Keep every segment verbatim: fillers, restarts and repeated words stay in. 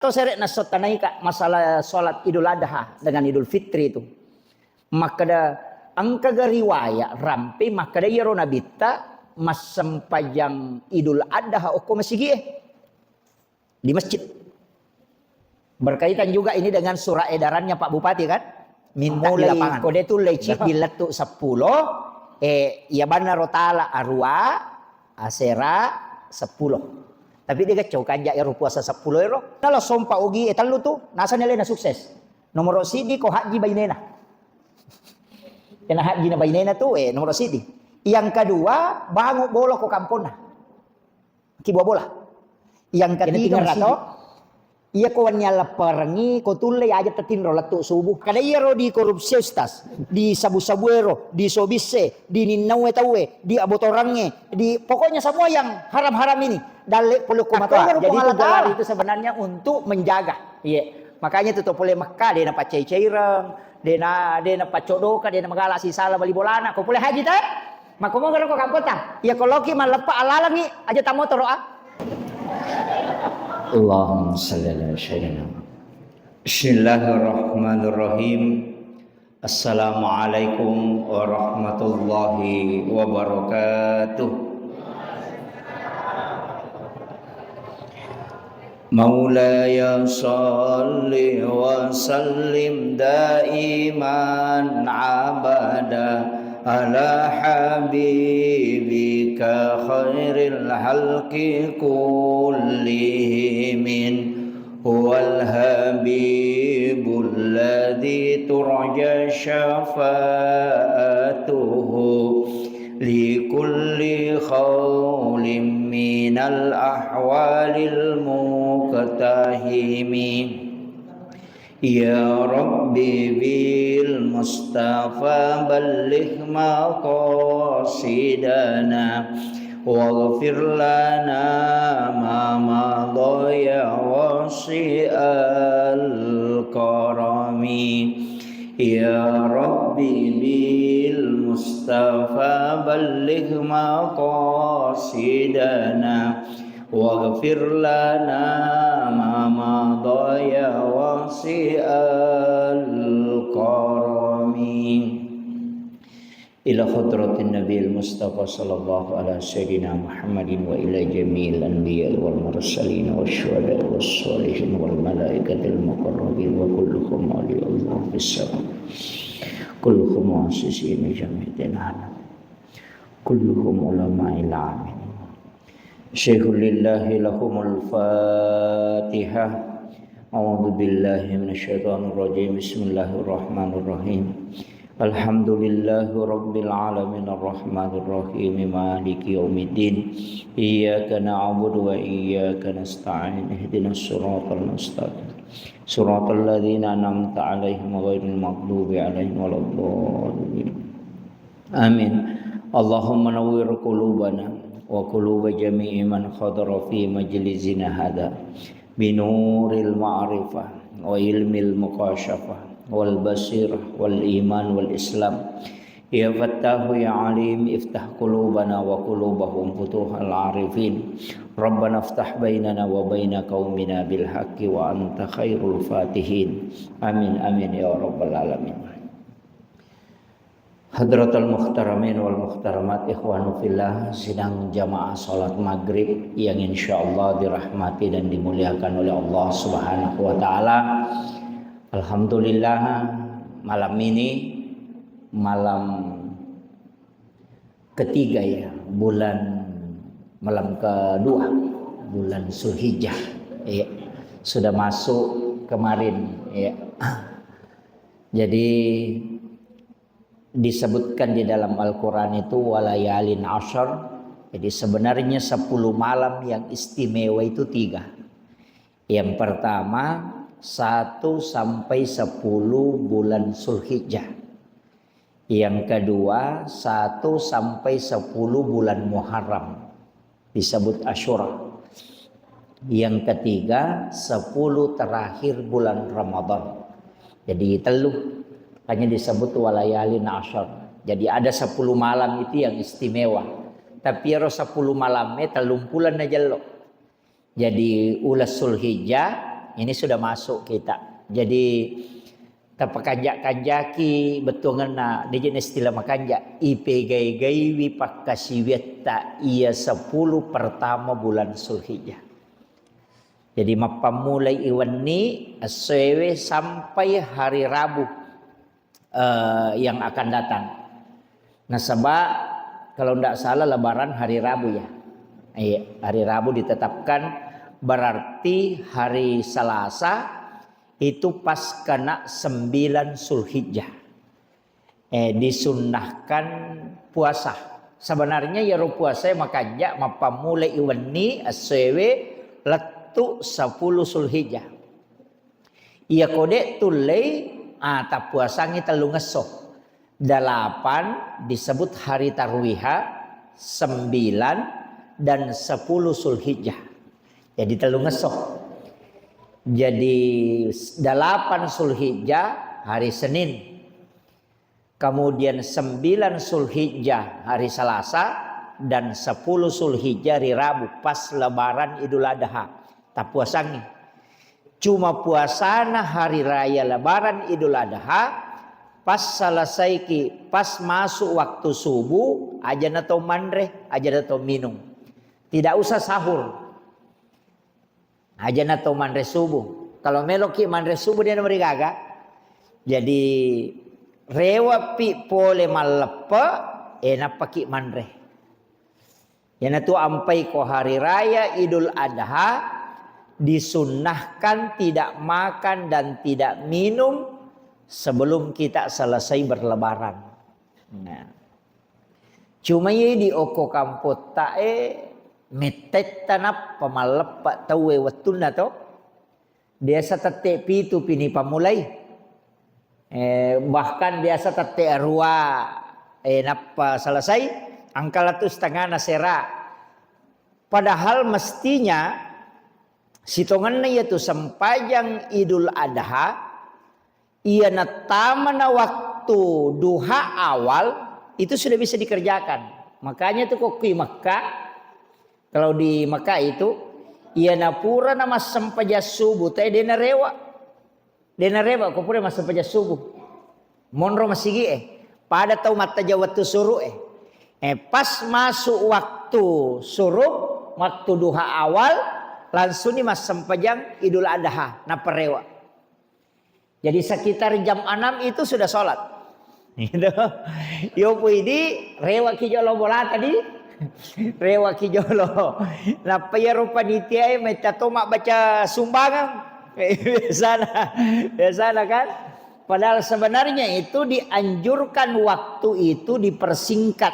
To sere' nasso tanaika masalah sholat Idul Adha dengan Idul Fitri itu. Makkeda, engkaga riwaya rampe makkeda iyaro nabitta massempajang Idul Adha okko masigi'e, di masjid. Berkaitan juga ini dengan surat edarannya Pak Bupati, kan? Minta di lapangan. Ko de tulle ciddi lettu seppulo, eh, iya banna ro tala arua, asera seppulo. Tapi de gacco kanja ero puasa seppulo ero. Nalo sompa ogi e tellu tu, nasani alena sukses. Nomoro siddi ko haji bainena. Kena haji na bainena tu, eh, nomoro siddi. Yang kedua, bangu bolo ko kamponna. Ki buah bola. Yang ketiga, tinggal masih to, iya ko wenni allepperengi, ko tulle aja tetinro lettu subuh. Kada iyaro di korupsi, Ustaz, di sabu-sabu ero, di sobisse, di ninnaue taue, di abotorangnge, di pokoknya semua yang haram-haram ini. Dalle pole ko matoa. Jadi itu dolar itu sebenarnya untuk menjaga. Iya. Makanya tu to pole Mekka de na paccai-caireng, de na, de na paccodoka, de na magala sisala bali bolana. Ko pole haji te? Makkomoga ro ko kampota. Iya ko loki malleppa alalangi aja tamotoro a. Allahumma salli ala sayyidina Muhammad. Bismillahirrahmanirrahim. Assalamualaikum warahmatullahi wabarakatuh. مولاي صل وسلم دائما أبدا على حبيبك خير الخلق كلهم. هو الحبيب الذي ترجى شفاعته لكل هول من الأهوال المقتحم. يا رب بالمصطفى بلغ مقاصدنا واغفر لنا ما مضى يا واسع الكرم. يا رب بالمصطفى بلغ مقاصدنا واغفر لنا ما مضى يا واسع الكرم. إلى حضرة النبي المصطفى صلى الله على سيدنا محمد وإلى جميع الأنبياء والمرسلين والشهداء والصالحين والملائكة المقربين وكلهم أولياء الله في السماء. كلهم مؤسسين جميع العالم. كلهم علماء العاملين. شيخ لله لهم الفاتحة. أعوذ بالله من الشيطان الرجيم. بسم الله الرحمن الرحيم. الحمد لله رب العالمين الرحمن الرحيم مالك يوم الدين. إياك نعبد وإياك نستعين. اهدنا الصراط المستقيم. صراط الذين أنعمت عليهم غير المغضوب عليهم ولا الضالين. آمين. اللهم نور قلوبنا وقلوب جميع من حضر في مجلسنا هذا بنور المعرفة وعلم المكاشفة والبصيرة والإيمان والإسلام. يا فتاح يا عليم افتح قلوبنا وقلوبهم فتوح العارفين. ربنا افتح بيننا وبين قومنا بالحق وأنت خير الفاتحين. آمين، آمين يا رب العالمين. Hadratal muhtaramin wal muhtaramat, ikhwanu fillah, sidang jamaah salat maghrib yang insyaallah dirahmati dan dimuliakan oleh Allah Subhanahu wa taala. Alhamdulillah, malam ini malam ketiga ya, bulan, malam kedua bulan Zulhijjah. Ya, sudah masuk kemarin ya. Jadi disebutkan di dalam Al-Quran itu walayalin ashar. Jadi sebenarnya sepuluh malam yang istimewa itu tiga. Yang pertama, satu sampai sepuluh bulan Zulhijjah. Yang kedua, satu sampai sepuluh bulan Muharram. Disebut Asyura. Yang ketiga, sepuluh terakhir bulan Ramadan. Jadi tellu. Hanya disebut walayalin ashar. Jadi ada sepuluh malam itu yang istimewa. Tapi ero sepuluh malam e tellumpuleng na jello. Jadi ulas Zulhijjah, Ini sudah masuk kita. Jadi, tapakanja-kanjaki bettuangenna, de' je' na istilah makanja, ipegai-gaiwi pakkasiwiatta iya sepuluh pertama bulan Zulhijjah. Jadi, mappammulai iwenni essoewe sampai hari Rabu, eh, yang akan datang. Nasaba, kalau ndak salah, Lebaran hari Rabu, ya. Iya, hari Rabu ditetapkan, berarti hari Selasa itu pas kena sembilan Zulhijjah. Eh, disunnahkan puasa. Sebenarnya iyaro puasa makanja mappammulai iwenni essoewe lettu sepuluh Zulhijjah. Iyako de' tullei, ah, tappuasangngi tellungesso. Delapan disebut hari tarwiha, sembilan dan sepuluh Zulhijjah. Jadi tellungesso. Jadi delapan Zulhijjah hari Senin. Kemudian sembilan Zulhijjah hari Selasa dan sepuluh Zulhijjah hari Rabu pas Lebaran Idul Adha. Tappuasangngi. Cuma puasana hari raya Lebaran Idul Adha pas selesaiki, pas masuk waktu subuh, aja na to manre, aja na to minum. Tidak usah sahur. Aja na to manre subuh. Kalau meloki manre subuh, de' na marigaga. Jadi, rewepi pole malleppe, eh, nappaki manre. Iyanatu ampai ko hari raya Idul Adha, disunnahkan tidak makan dan tidak minum sebelum kita selesai berlebaran. Nah. Cuma iya di okko kampotta e, mettetta nappa malleppa tauwe wettunna to. Biasa tette pitu pini pammulai. Eh, bahkan biasa tette arua, eh, nappa selesai, engka lettu setengana sera. Padahal mestinya sitongenna iyatu sempajang Idul Adha, iya natamana waktu duha awal, itu sudah bisa dikerjakan. Makanya tuh kok kui Mekah, kalau di Mekah itu, iya napura na massempajang subuh, te de' narewa. De' narewa ko pura massempajang subuh. Monro masigi e. Pada tau mattaja waktu suruh e. Eh, pas masuk waktu suruh, waktu duha awal, langsung ni massempajang Idul Adha, naparewa. Jadi sekitar jam enam itu sudah sholat. Gitu. Yo puidi, rewaki jolo bola tadi. Rewaki jolo. Nappa iyaro panitia e metta to mabbaca sumbangan. Biasana, biasana kan. Padahal sebenarnya itu dianjurkan waktu itu dipersingkat.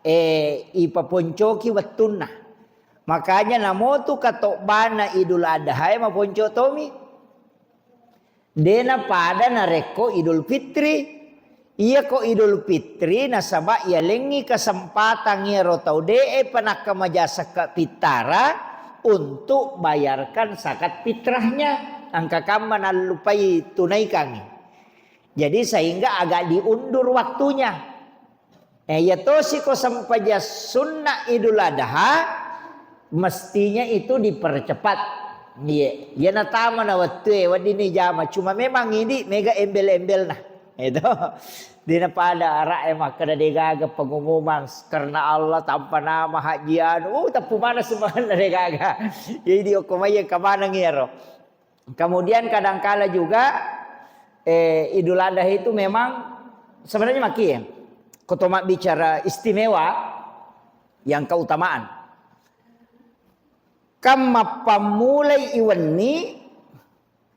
Eh, ipaponcoki wettunna. Makanya namotu katobbana Idul Adha e maponco tomi. De' napada narekko Idul Fitri. Iyako Idul Fitri nasaba iyalengngi kesempatan iyaro tau de'e pa nakkamajasakka pittara untuk bayarkan zakat fitrahnya. Engka kamma nallupai tunaikangngi. Jadi sehingga agak diundur waktunya. Eh, iya tosi ko sempajang sunna Idul Adha, mestinya itu dipercepat. Iya, iya natama na wettue, weddinni jama. Cuma memang ini mega embel-embelna. Itu. Dina pada araq e makkeda degaga pengumuman karena Allah tanpa nama haji anu. Uh, teppu mana semangatna degaga. Jadi okko mai kamaneng iyaro. Kemudian kadangkala juga, eh, Idul Adha itu memang sebenarnya maki, ya, ko to mabbicara istimewa yang keutamaan. Kam mappammulai iwenni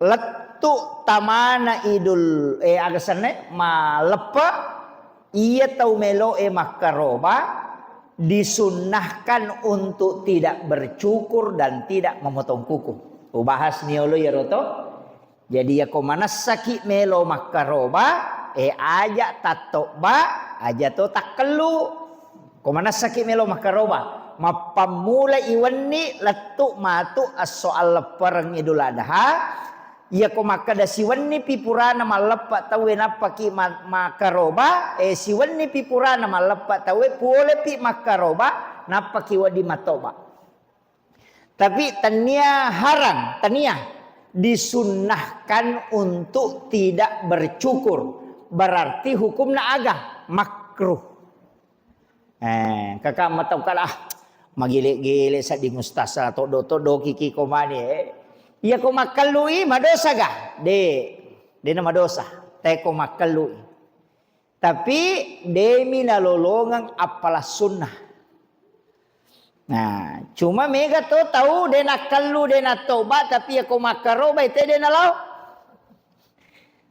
lettu tamana Idul, eh, aga senna, malleppe, iya tau meloe makkaroba disunnahkan untuk tidak bercukur dan tidak memotong kuku. Ubahas niolo iyaro to. Jadi, yako manessaki melo makkaroba, eh, aja tattobba, aja to takkellu. Ko manessaki melo makkaroba, mappammula iwenni lettu matu esso alleppereng Idul Adha, Iyako makkeda siwennipi purana malleppe tauwe nappaki ma-, makkaroba, eh, siwennipi purana malleppe tauwe, polepi makkaroba, nappaki wedding mattoba. Tapi tania harang, tania. Disunnahkan untuk tidak bercukur. Berarti hukumna aga? Makruh. Eh, kaka matau kala, ah, magele-gele sedding ustaz, toddo-toddo kiki ko mani, eh. Iya ko makkellui, madosa ga? De, dena madosa. Te ko makkellui. Tapi demi nalolongeng appalang sunnah. Nah, cuma mega to tau de nakkellu, de nattoba, tapi iya ko makkaroba te de nalao.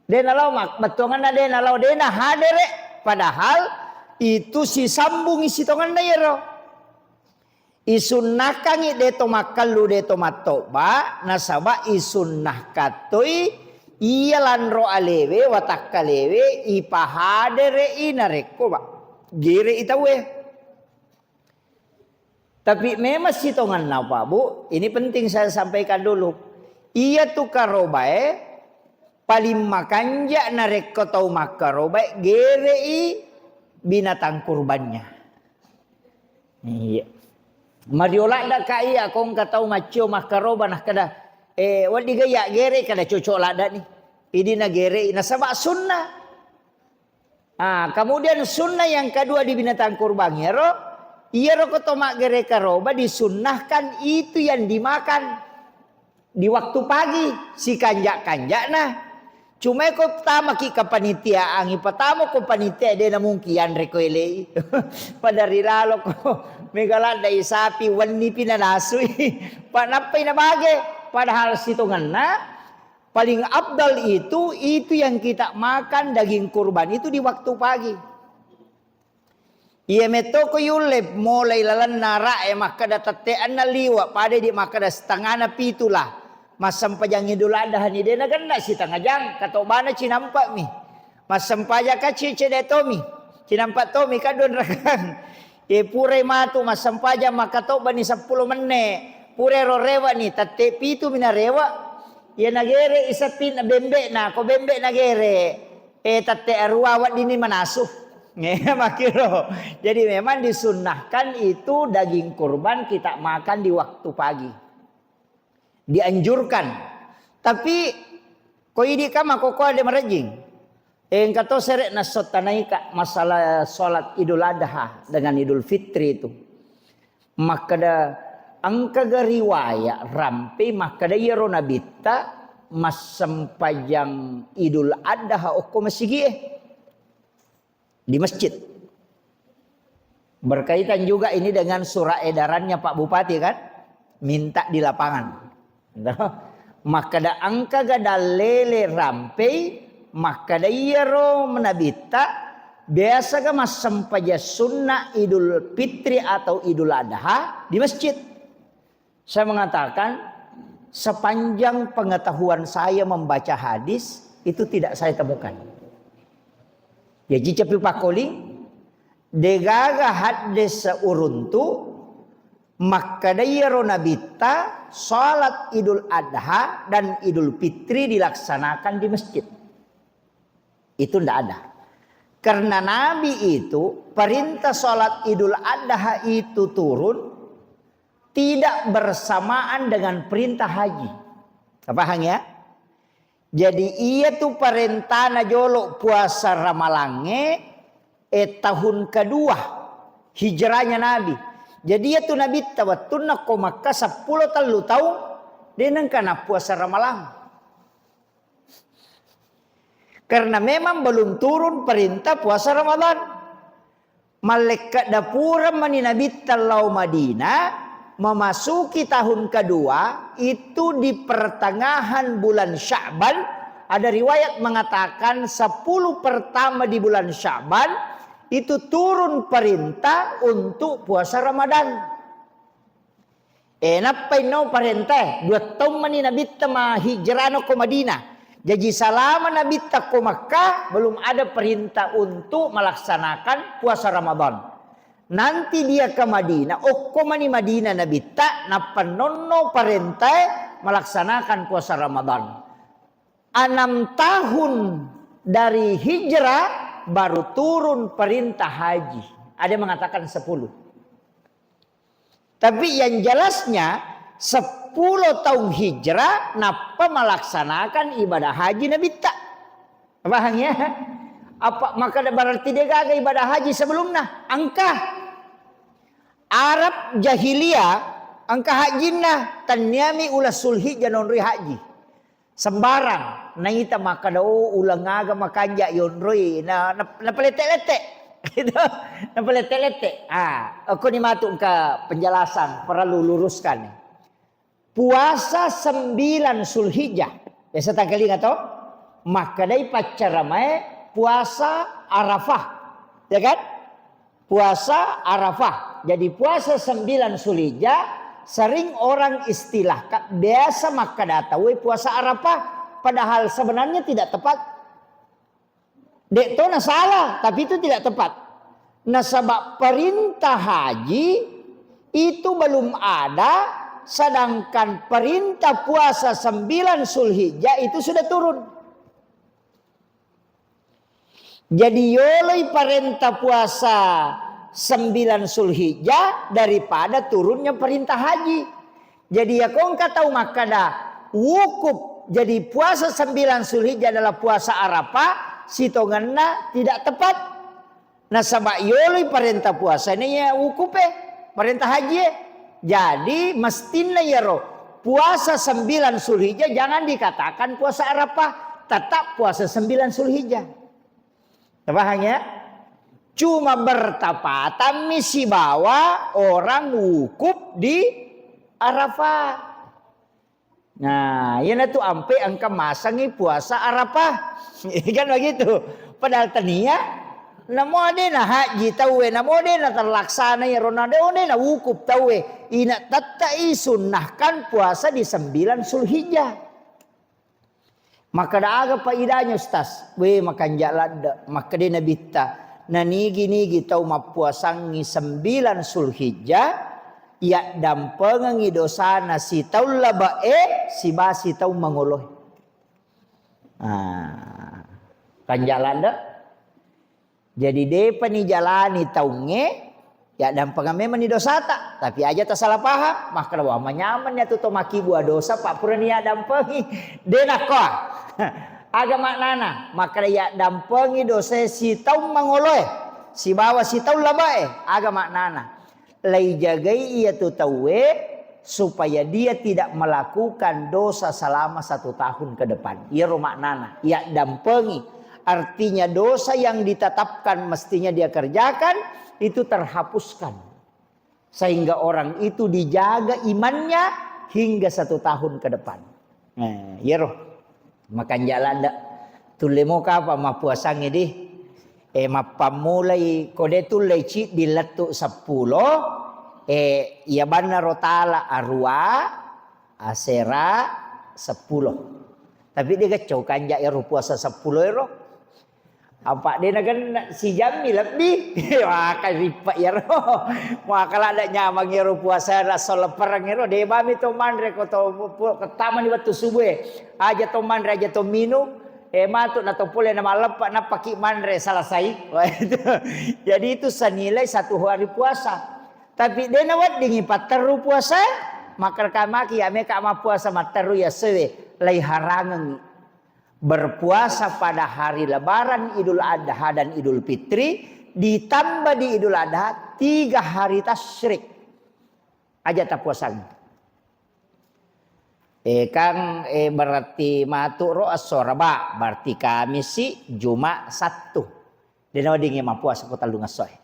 De nalao mak-, bettuanganna de nalao, de nahadere, padahal itu sisambungi sitonganna iyaro. Isunnahkangngi de to makkellu, de to mattoba, nasaba isunnahkan toi iya lanro alewe, watakkalewe, ipahadere'i narekko ba-, gere'i tauwe. Tapi memang sitonganna, Pak Bu, ini penting saya sampaikan dulu. Iya tu karobae paling makanja narekko tau makkarobae gere'i binatang kurbannya. Iya. Mario ladda ka iya, ko engka tau maccio makkaroba nakkeda, eh, wedding ga iya gere, kada cocok ladda ni. Idi nagere'i nasaba sunnah. Ah, kemudian sunnah yang kedua di binatang kurban iyaro, iyaro ko to maggere karoba disunnahkan itu yang dimakan di waktu pagi, sikanja-kanjana. Cuma ko tamaki kepanitiaan, ipatama ko panitia, de na mungkin yanre ko elei. Pada rilalo ko mega ladda i sapi, wenni pi nanasui. Pa nappai nabage. Padahal sitonganna, paling afdal itu, itu yang kita makan daging kurban itu di waktu pagi. Iya metto ko yulle mulai lalenna ra'e makkeda tette anna liwa, pada di makkeda setengana pitu lah. Massempajang Idul Adha ni de nagenna sitengah jang, katobana cinampa mi. Massempajang ka cicede tomi, cinampa tomi kadon rakang. E purai matu massempajang makkatobba ni seppulo menne. Purai ro rewa ni tette pitu mi narewa. Iya nagere i sapinna bembe'na, ko bembe nagere. Eh, tette arua weddinni manasu. Eh, makkiro. Jadi memang disunnahkan itu daging kurban kita makan di waktu pagi. Dianjurkan. Tapi ko idi ka makkokkoe de marejjing. Eh, engka to sere nassottanai ka masalah salat Idul Adha dengan Idul Fitri itu. Makkeda, engkaga riwaya rampe makkeda iyaro nabitta massempajang Idul Adha okko masigie di masjid. Berkaitan juga ini dengan surat edarannya Pak Bupati kan, minta di lapangan. Makkeda engkaga dallele rampei, makkeda iyaro nabitta biasaga massempajang sunna Idul Fitri atau Idul Adha di masjid. Saya mengatakan, sepanjang pengetahuan saya membaca hadis, itu tidak saya temukan. Ya, cicapi pakoli, degaga hadis uruntu, makkeda iyaro nabitta salat Idul Adha dan Idul Fitri dilaksanakan di masjid. Itu ndak ada. Karena Nabi itu, perintah salat Idul Adha itu turun tidak bersamaan dengan perintah haji. Paham ya? Jadi iya tu parentana jolo puasa ramalangnge, eh, tahun kedua hijrahnya Nabi. Jadi iya tu Nabitta wettunna ko Makkah seppulo tellu taung, de nengka nappuasa ramalang. Karena memang belum turun perintah puasa Ramadan. Mallekka dapureng mani Nabitta lao Madinah, memasuki tahun kedua, itu di pertengahan bulan Sya'ban, ada riwayat mengatakan sepuluh pertama di bulan Sya'ban, itu turun perintah untuk puasa Ramadan. Eh, nappai no parentae, dua taung mani Nabitta mahijrano ko Madinah. Jaji salama Nabitta ko Makkah, belum ada perintah untuk melaksanakan puasa Ramadan. Nanti dia ke Madinah, okko mani Madinah Nabitta, nappa nonno parentae melaksanakan puasa Ramadan. Enam tahun dari hijrah baru turun perintah haji. Ada yang mengatakan sepuluh. Tapi yang jelasnya, sep-, seppulo taung hijrah, nappa melaksanakan ibadah haji Nabitta. Paham ya? Apa maka berarti de' gaga ibadah haji sebelumnya? Engka. Arab jahiliyah engka hajinna, tenniami uleng Sulhijjah naonroi haji. Sembarang, naita makkeda, "Oh, uleng aga makanja yonroi?" Na, na, napalette-lette. Gitu. Napalette-lette. Ah, okko ni matu engka penjelasan perlu luruskan. Puasa sembilan Sulhijjah. Biasa tangkalinga to? Makkedai paccaramae puasa Arafah. Ya kan? Puasa Arafah. Jadi puasa sembilan Sulhijjah sering orang istilahkan, biasa makkeda tauwe puasa Arafah, padahal sebenarnya tidak tepat. Dek to na salah, tapi itu tidak tepat. Nasaba perintah haji itu belum ada, sedangkan perintah puasa sembilan Sulhijjah itu sudah turun. Jadi yoloi parenta puasa sembilan Sulhijjah daripada turunnya perintah haji. Jadi ya kongka tau makkada wukuf, jadi puasa sembilan Sulhijjah adalah puasa Arafah, sitongenna tidak tepat. Nasaba yoloi parenta puasa ini ya wukuf e, parenta haji e. Jadi mestinna yaro puasa sembilan Sulhijjah jangan dikatakan puasa Arafah, tetap puasa sembilan Sulhijjah. Paham ya? Cuma bertapatanmi sibawa orang wukuf di Arafah. Nah, iyanatu ampe engka masangi puasa Arafah. Kan begitu. Padahal tania, namo de na haji tauwe, namo de na terlaksana iyaro, namo de na wukuf tauwe. Ina tettai sunnahkan puasa di sembilan Sulhijjah. Makkeda aga faidahnya, Ustaz? We, makanja ladde. Makkeda Nabitta, nanigi-nigi tau mappuasangngi sembilan Sulhijjah, yaddampengengngi dosana sitaung labe'e siba sitaung mangoloe. Ah, kanja ladde. Jadi depa nijalani taungnge, yaddampengang memang ni dosata. Tapi aja tasalah paham, makkeda, "Wah, manyameng ni atu to makkibua dosa, Pak, purani yaddampengi." De nakkoa. Aga maknana? Makkeda yaddampengi dosae sitaung mangoloe, sibawa sitaung labe'e. Aga maknana? Laijagai iyatu tauwe supaya dia tidak melakukan dosa selama satu tahun ke depan. Iyaro maknana, yaddampengi. Artinya dosa yang ditetapkan mestinya dia kerjakan, itu terhapuskan. Sehingga orang itu dijaga imannya hingga satu tahun ke depan. Eh, iyaro. Makanja ladde. Tulle mo kapa mappuasangnge di. Eh, mappammulai kode tulle ciddi lettu seppulo, eh, iya banna ro tala arua, asera seppulo. Tapi de gacco kanja ero puasa seppulo ero. Apa de nagenna sijammi lebbi. Maka rippa iyaro. Maka lada nyamang iyaro puasa esso leppereng ero. De bami to manre ko to pu-, ko tamani wettu subuh e. Aja to manre, aja to minum. Eh, matu na to pole na malleppa, nappaki manre selesai. Jadi itu senilai satu hari puasa. Tapi de naweddingi patterru puasa, maka kamaki ya meka mappuasa matterru ya sewe, lai harangengi. Berpuasa pada hari Lebaran, Idul Adha, dan Idul Fitri, ditambah di Idul Adha, tiga hari tasyrik. Aja tapuasang. Eh, kang, eh, berarti matu ro esso Reba, berarti Kamisi, Juma, Sattu. De naweddingi mappuasa ko tellung essoe.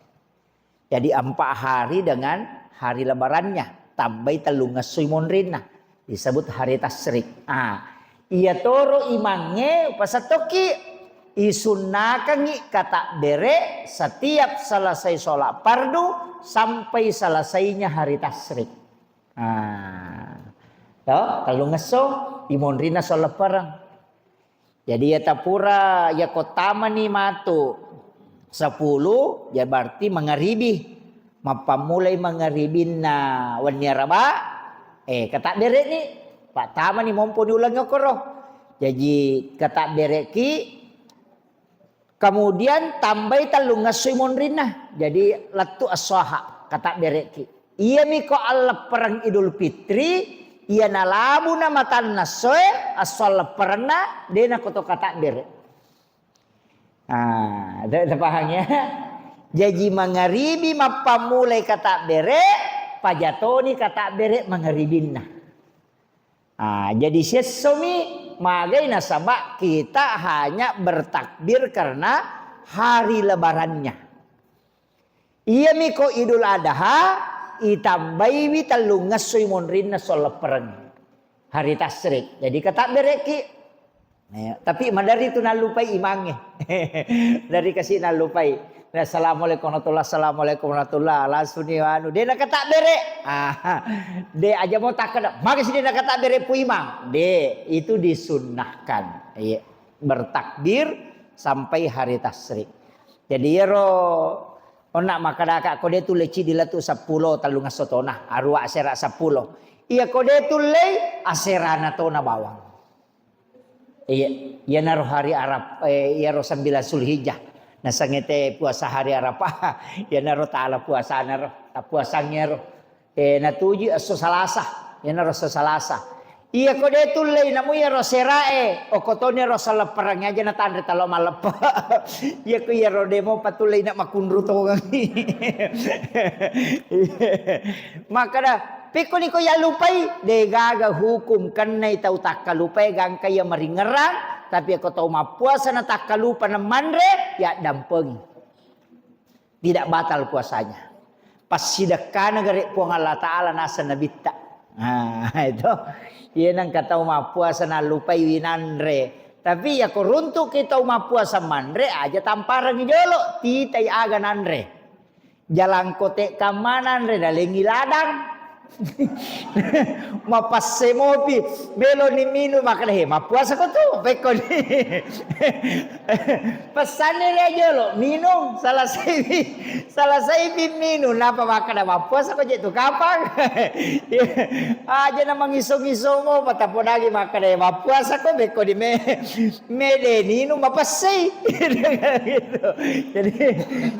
Jadi empat hari dengan hari lebarannya, tambai tellung essoi monrinna, disebut hari tasyrik. Ah, iya toro imangnge pasettoki, isunnakangi katabbere setiap selesai sholat fardu sampai selesainya hari tasyrik. Ah, to, tellung esso imonrinna sholat fardu. Jadi iya tapura, iya ko tamani matu seppulo, ya berarti mangaribi. Mappammulai mangaribinna wenni Araba, eh, katabbere'ni, pattamani momponi uleng okoro. Jaji katabbere'ki, kemudian tambai tellung essoi monrinna. Jadi lettu essoha katabbere'ki. Iyami ko alleppereng Idul Fitri, Iya nalabu na matanna essoe, esso allepperenna, de nakoto katabbere. Ah, te-, tepahang ya? Jaji mangaribi mappammulai katabbere, pajatoni katabbere mangaribinna. Ah, jadi siessomi magai nasaba kita hanya bertakbir karena hari lebarannya. Iyami ko Idul Adha, itambaiwi tellungngessoi monrinna solleppereng. Hari tasrik. Jadi katabbereki. Ya, tapi madari tu nallupai imangnge. Dari kasi nallupai. Assalamualaikum warahmatullah, assalamualaikum warahmatullah. Langsung ni anu, de nakatabbere. Ah, de aja mau takkeda. Maka si de nakatabbere pu imang. De, itu disunnahkan. Iya, bertakbir sampai hari tasrik. Jadi iyaro onna makkedaka ko de tulle cidi latu seppulo tellungngesso tona, arua asera seppulo. Iya ko de tullei aserana tona bawang. Iya, iyanaro hari Arab, eh, iyaro sembilan Zulhijjah. Nasengete puasa hari Arafah, iyanaro tala puasanaro, tappuasangngero. Eh, natuju esso Salasa, iyanaro esso Salasa. Iya ko de tullei namu iyaro serae, okko toni ro selleppereng aja natanre talo malleppe. Iya ko iyaro demo patullei na makunru tongengi. Makkeda, pekko ni ko yallupai, de gaga hukum kennai tau takkalupai gangka iya maringerang, tapi ko tau mappuasa na takkalupa na manre, ya dampengi. Tidak batal puasanya. Passidekkana gare Puang Allah Ta'ala naseng Nabitta. Nah, itu. Iya nengka tau mappuasa nallupai winanre. Tapi ya ko runtuki tau mappuasa manre, aja tamparengi jolo, titai aga nanre. Jalangkote kamma nanre, dalengi ladang. Mapasse mopi, meloni minung, makkeda, "He, mappuasa ko tu?" Pekkoni. Pesanni ria jolo, minung, salasaipi, salasaipi minung, napa makkeda, "Mappuasa ko je tu kapang?" Aja na mangiso-ngiso mo, patapodagi makkeda, "Mappuasa ko?" Pekkoni me-, mede ninung mapessei. Gitu. Jadi,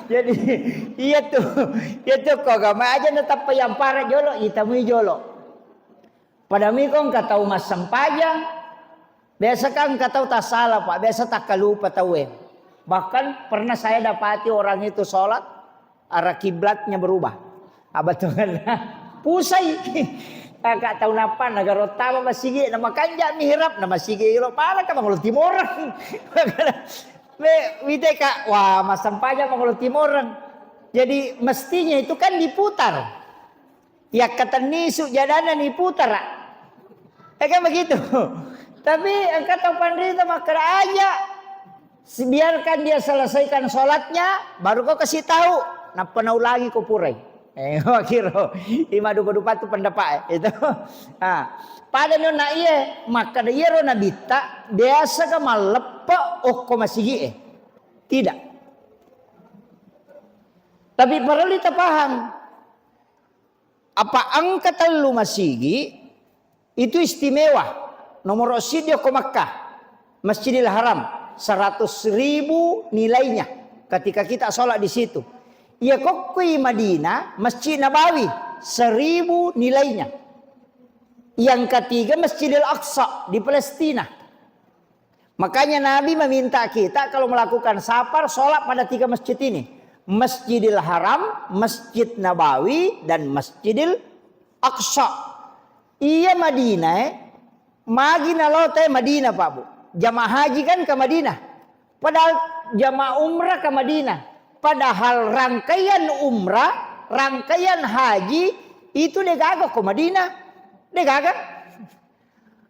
jadi, iya tu, iya tu ko agama aja na tappa yampara jolo, itamui jolo. Padami ko engka tau massempajang, biasa kan engka tau tasala, Pak, biasa takkalupa tauwe. Bahkan pernah saya dapati orang itu sholat, arah kiblatnya berubah. Abatungan pusai. Taka tau nappa nagaro tama masigi na makanja mihrab na masigi ilo pala ka mangolo timoreng. Me wite ka, wah, massempajang mangolo timoreng. Jadi mestinya itu kan diputar. Yakkatenni sujadana niputara. Ya kan begitu. Tapi engka tau panrita makkeda aja, biarkan dia selesaikan sholatnya, baru kau kasih tahu. Nappa naulangi ko purai. Eh, wakiro. Ima dupa-dupa tu pendapat, eh. Itu. Nah, pada nona iye, makkeda iyaro nabitta, biasa ka malleppe okko masigi, eh. Tidak. Tapi perlu kita paham, apa engka tellu masigi itu istimewa. Nomor siddi okko Makkah, Masjidil Haram, seratus ribu nilainya ketika kita sholat di situ. Iya kokkui Madinah, Masjid Nabawi, seribu nilainya. Yang ketiga Masjidil Aqsa di Palestina. Makanya Nabi meminta kita kalau melakukan safar, sholat pada tiga masjid ini. Masjidil Haram, Masjid Nabawi, dan Masjidil Aqsa. Iya Madinah, eh, magi nalo te Madinah, Pak Bu. Jamaah haji kan ke Madinah. Padahal jamaah umrah ke Madinah. Padahal rangkaian umrah, rangkaian haji itu degaga ko Madinah. Degaga.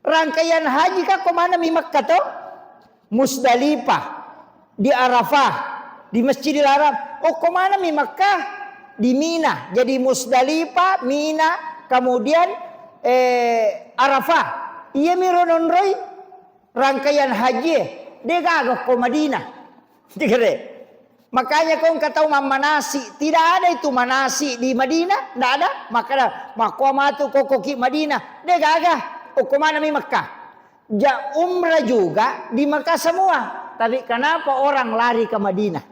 Rangkaian haji ka ko manami Makkah to? Musdalifah, di Arafah, di Masjidil Haram. Oh, ko manami Makkah? Di Mina. Jadi Musdalifah, Mina, kemudian, eh, Arafah. Iya miro nonroi rangkaian haji, eh. Degaga ko Madinah. Dikere. Makanya ko engka tau mammanasi, tidak ada itu manasi di Madinah, tidak ada. Maka makko matu kokoki Madinah, degaga. Okko manami Mekah. Ja umrah juga di Mekah semua. Tapi kenapa orang lari ke Madinah?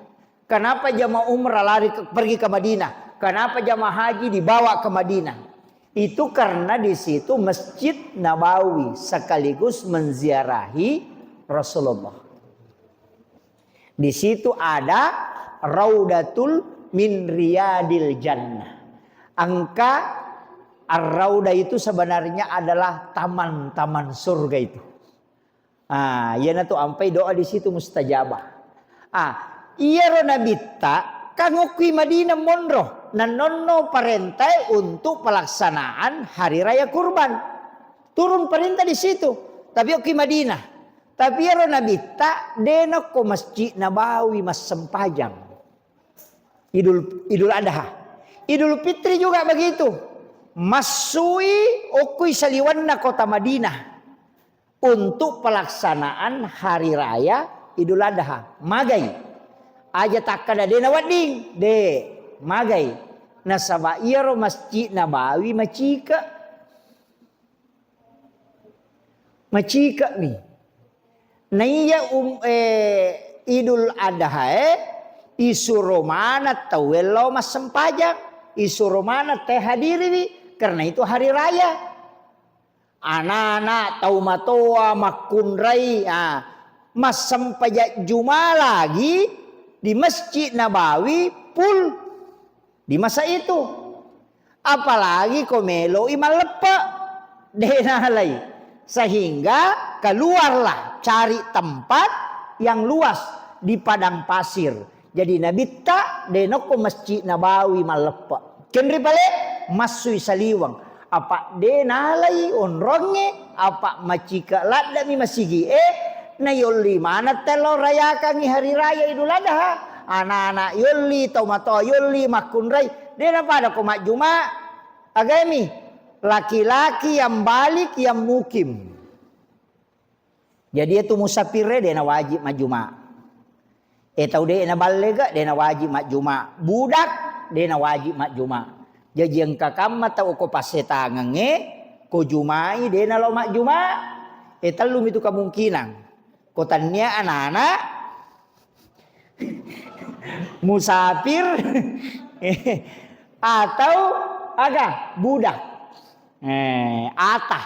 Kenapa jamaah umrah lari ke, pergi ke Madinah? Kenapa jamaah haji dibawa ke Madinah? Itu karena di situ Masjid Nabawi sekaligus menziarahi Rasulullah. Di situ ada Raudatul min Riyadil Jannah. Engka Ar-Raudah itu sebenarnya adalah taman-taman surga itu. Ah, iyanatu ampai doa di situ mustajabah. Ah, iyaro Nabitta kan okkui Madinah monro, nannonno parentae untuk pelaksanaan hari raya kurban. Turun perintah di situ, tapi okkui Madinah. Tapi iyaro Nabitta de nokko Masjid Nabawi massempajang. Idul, Idul Adha. Idul Fitri juga begitu. Massui okkui saliwenna kota Madinah untuk pelaksanaan hari raya Idul Adha. Magai. Aja takkada de nawedding, de, magai. Nasaba iyaro Masjid Nabawi macike. Macike'mi. Naiya um, eh, Idul Adha e isuro maneng tauwe lao massempajang, isuro maneng te hadiriwi, karena itu hari raya. Anak-anak, tau matoa, makkunrai, ah, massempajang Juma lagi di Masjid Nabawi full. Di masa itu. Apalagi ko meloi malleppe, de nalai. Sehingga keluarlah cari tempat yang luas di padang pasir. Jadi Nabitta de nokko Masjid Nabawi malleppe. Kenri pale massui saliweng. Apa de nalai onrongnge, apa macike ladde'mi masigi'e, nayolli maneng tello rayakangngi hari raya Idul Adha. Anak-anak yolli, tau matoa yolli, makkunrai. De napada ko majjuma, agaimi laki-laki yang balik, yang mukim. Jadi itu musafirre de nawajib majjuma. Eh, tau de naballega, de nawajib majjuma. Budak, de nawajib majjuma. Jaji engka kamma tau ko passetangengnge, ko jumai de nalo majjuma. Eh, tellumi tu kemungkinan. Ko tannia anak-anak, musafir, atau aga, budak. Eh, ata.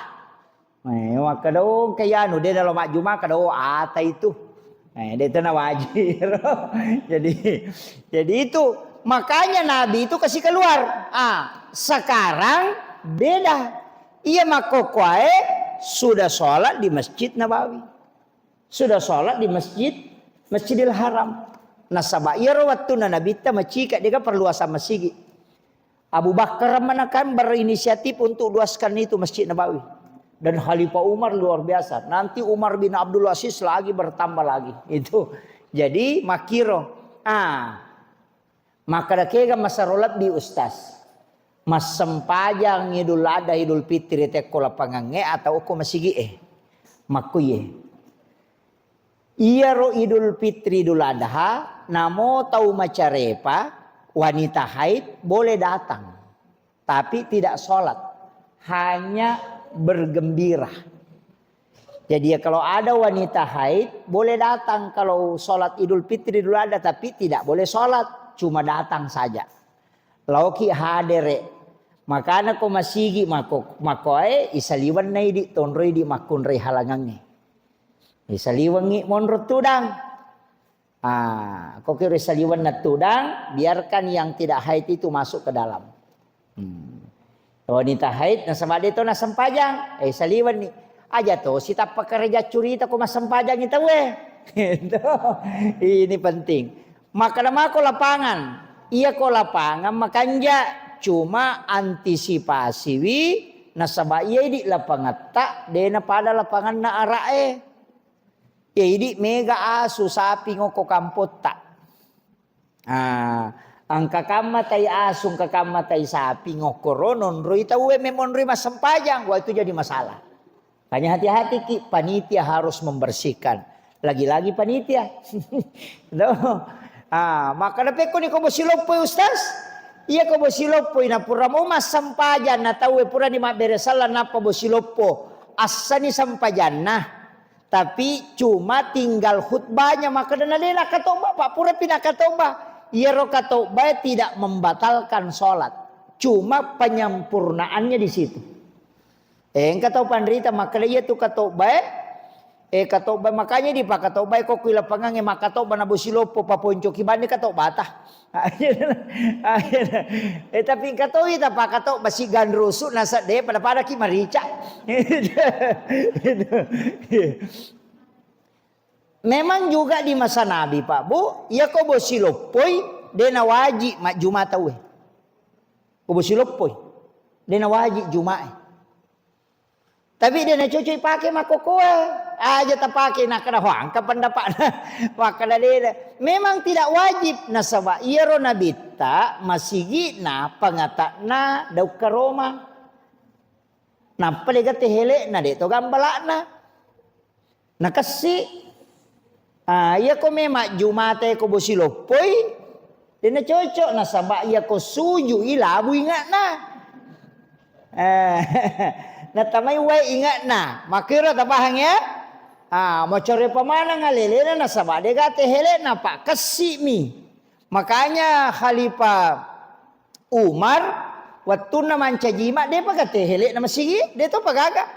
Eh, makkeda, "Oh, engka iyanu, de nalo majjuma," kada, "Oh, ata itu." Eh, de tena wajib. Jadi, jadi itu makanya Nabi itu kasih keluar. Ah, sekarang beda. Iya makkokkoe sudah sholat di Masjid Nabawi. Sudah sholat di masjid, Masjidil Haram. Nasaba iyaro wettunna Nabitta macike, dega perluasan masigi. Abu Bakar mana kan berinisiatif untuk luaskan itu Masjid Nabawi. Dan Khalifah Umar luar biasa. Nanti Umar bin Abdul Aziz lagi bertambah lagi. Itu. Jadi makkiro. Ah. Makkeda kega masero lebbi, Ustaz? Massempajang Idul Adha, Idul Fitri tekko lapangangnge atau okko masigi'e? Makkuye. Iyaro Idul Fitri, Idul Adha, namo tau macarepa, wanita haid boleh datang, tapi tidak sholat, hanya bergembira. Jadi ya, kalau ada wanita haid boleh datang kalau sholat Idul Fitri, Idul Adha, tapi tidak boleh sholat, cuma datang saja. Laoki hadere. Makana ko masigi mako, makoe isaliwenna idi, tonroi idi makkunrai halangangnge. Isaliwengi monro tudang. Ah, ko kiro saliwenna tudang, biarkan yang tidak haid itu masuk ke dalam. Hmm. Wanita haid nasaba de to nassempajang, eh, saliwenni. Aja to sitappa kereja curita ko massempajang tauwe. Itu. Ini penting. Makkeda mako lapangan. Iya ko lapangan makanja, cuma antisipasiwi nasaba iya idi lapangetta de napada lapanganna ara'e. Jadi mega asu sapi ngokko kampotta. Ah, engka kamma tai asu, engka kamma tai sapi ngokkoro nonroi tauwe memonroi massempajang, wah itu jadi masalah. Makanya hati-hati ki, panitia harus membersihkan. Lagi-lagi panitia. No. Ah, makkeda pekko ni ko bosi loppoi Ustaz? Iya ko bosi loppoi na pura mau massempajang na tauwe purani mabbere sallang nappa bosi loppo. Assani sempajanna. Tapi cuma tinggal khutbahnya, makkeda na de nakatobba, Pak, purapi nakatobba. Iyaro katobbae tidak membatalkan sholat. Cuma penyempurnaannya di situ. Eh, engka tau panrita makkeda iya tu katobbae, eh, katobba, makanya dipakatobbai ko kui lapangangnge makkatobba na bosi loppo paponcoki banni katobbata. Eh, tapi engka toi tapakatobba si ganrusu nasa de pada-pada ki marica. Memang juga di masa Nabi, Pak Bu, iya ko bosi loppoi, de nawaji majjuma tauwe. Ko bosi loppoi, de nawaji jumae. Tapi de nacocok pake makkokoe. Aja tapake nakkeda, "Wah, engka pendapatna." Makkeda de. Memang tidak wajib, nasaba iyaro nabitta masigi'na pangatakna daukka Roma. Nappa de gate hele'na, de to gambala'na. Nakessi. Ah, iya ko me majjumata ko bosi loppoi, de nacocok, nasaba iya ko sujui labu inge'na. Eh, natamai wae inge'na. Makkiro tapahang ya? Ah, macore pamanang alelena nasaba de gate hele'na, Pak, kessi mi. Makanya Khalifah Umar wettunna mancaji ma, depa gate hele'na masigi, de to pagaga.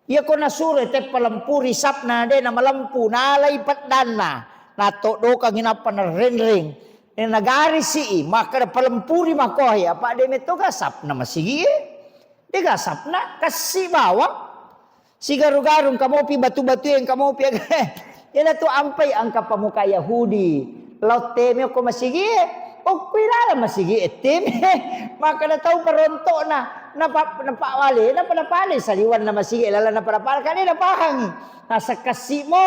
Iya ko nasuro teppa lempuri sapna, de namalempu, nalai peddanna, natoddokangi nappa narenreng. Eh, nagarisi i, makkeda palempuri makohe, apa de metto gasapna masigi e. De gasapna, kassi bawang. Sigaru-garu engka mopi batu-batu engka mopi. Iyana tu ampai engka pemuka Yahudi. Lao teme ko masigi e. Okkui lala masigi e teme. Makkeda tau perontokna. Napa, napa wale, napa, napa wale saliwanna masigi e, lala napa, napa, kan de napahangi. Nasakkassimo.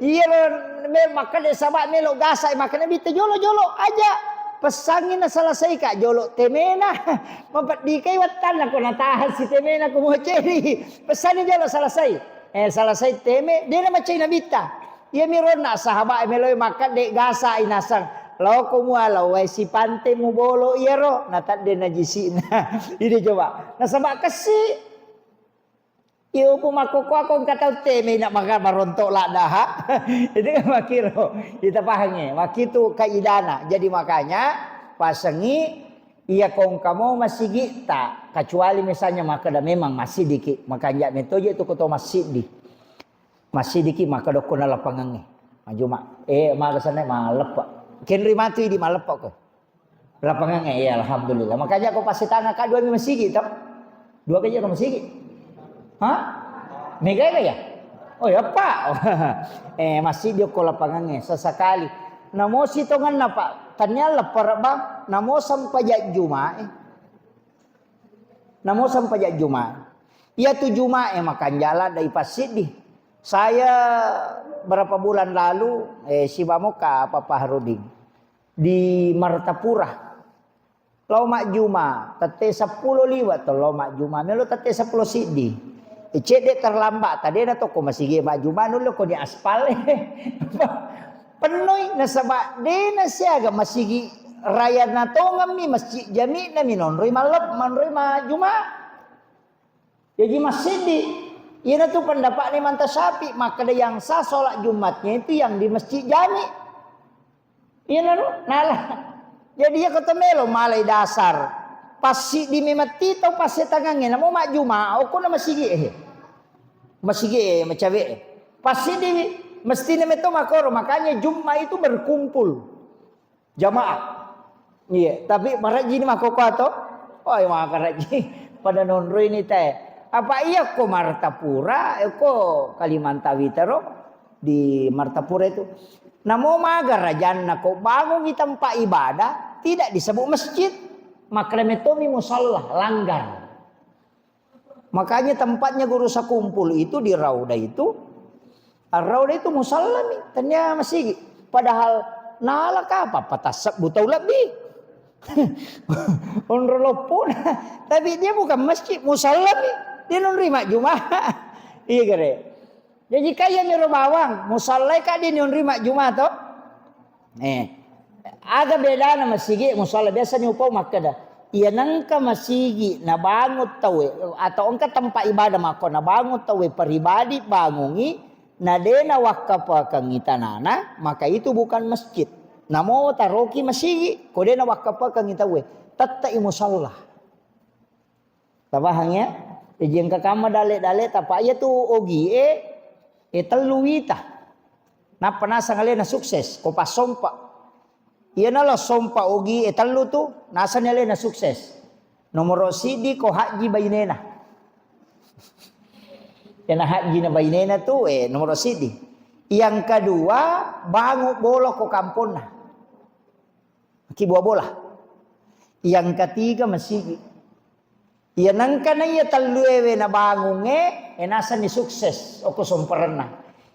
Iyaro me-, makkeda saba melo gasa, makkeda bitta jolo-jolo aja. Pessangi na selesai ka jolo temena. Mapeddikai wattanna ko natahan si temena ko moceri. Pessanni jolo selesai. Eh, selesai teme, de namacai nabitta. Iya mi ronna sahabat e meloi makkeda gasa inasang. Lao ko mua lao wae sipante mubolo iyaro, natadde najisi'na. Ini coba. Nasaba kessi. Iyo pu makkokkoa ko engka tau teme na maka marontok ladda ha. Itu kan makkiro. Kita pahangi. Makkitu kaidana. Jadi makanya pasengi iya ko engka mo masigi'ta, kecuali misalnya makkeda memang massidiki, makanja metoje tu ko to massiddi. Massidiki makkeda ko na lapangangnge. Majuma. Eh, maga sana maleppa. Kenri matu idi maleppa ko. Lapangangnge, iya, alhamdulillah. Makanya ko passetanga ka dua mi masigi, tau? Dua ka jero masigi? Hah? Mega ya? Oh, ya, Pak. Eh, masigi ko lapangangnge sesekali. Namo sitonganna, Pak. Tania leppa, Bang. Namo sampaja Jumae. Namo sampaja Jumae. Iya tu Jumae makanjala dai passiddi. Saya berapa bulan lalu, eh, sibamoka Papa Harudin. Di Martapura. Lao majjuma, tette seppulo liwa to lao majjuma, melo tette seppulo siddi. E, cedde terlambat, tadena toko masigi majjuma, nulle ko di aspal. Pennoi nasaba dena siaga masigi raya natongemmi masjid jami'na minonroi mallep, manroi majjuma. Jaji massiddi, iyanatu pendapatna Imam Syafi'i, makkeda yang sah sholat Jumatnya itu yang di Masjid Jami. Iyanaro, nala. Jadi iya kota melo malai dasar. Passiddi memetti tau passetangangnge, namo majjuma, okko na masigi e. Masigi e, macawe e. Passiddi mestine meto makoro, makanya Jumat itu berkumpul. Jamaah. Iya, tapi marajji ni makkokkoe to? Oh, iya, makarajji. Pada nonroi ni te. Apa iya ko Martapura, eh, ko Kalimantan Witaro di Martapura itu. Namo maga rajanna ko bangungi tempat ibadah, tidak disebut masjid. Makkeda metomi musalla, langgar. Makanya tempatnya guru sakumpul itu di Rauda itu, Rauda itu musallami, tania masigi. Padahal nala kapa patassebbu tau lebbi. Onro loppona. Tapi dia bukan masjid, musallami. Dia nonroi majjuma. Iya gare. Jaji kaya miro bawang, musallai ka dia nonroi majjuma to. Eh, aga bedana masigi musalla? Biasa ni upau makkeda, iya nengka masigi nabangun tauwe atau engka tempat ibadah makko nabangun tauwe pribadi bangungi, na de nawakkafekengngi tanana, maka itu bukan masjid. Namo taroki masigi ko de nawakkafekengngi tauwe. Tette'i musalla. Tapahang ya? Jaji engka kamma dale-dale, tapa iya tu ogi e, e tellu wita. Nappa naseng alena sukses, ko passompa. Iyana lo sompa ogi e tellu tu, naseng alena sukses. Nomoro siddi ko haji bainena. Iyana haji na bainena tu, eh, nomoro siddi. Yang kedua, bangu bolo ko kamponna. Ki bua bola. Yang ketiga masigi. Iya nengka na iya telluewe nabangungnge, e nasenni sukses okko somperenna.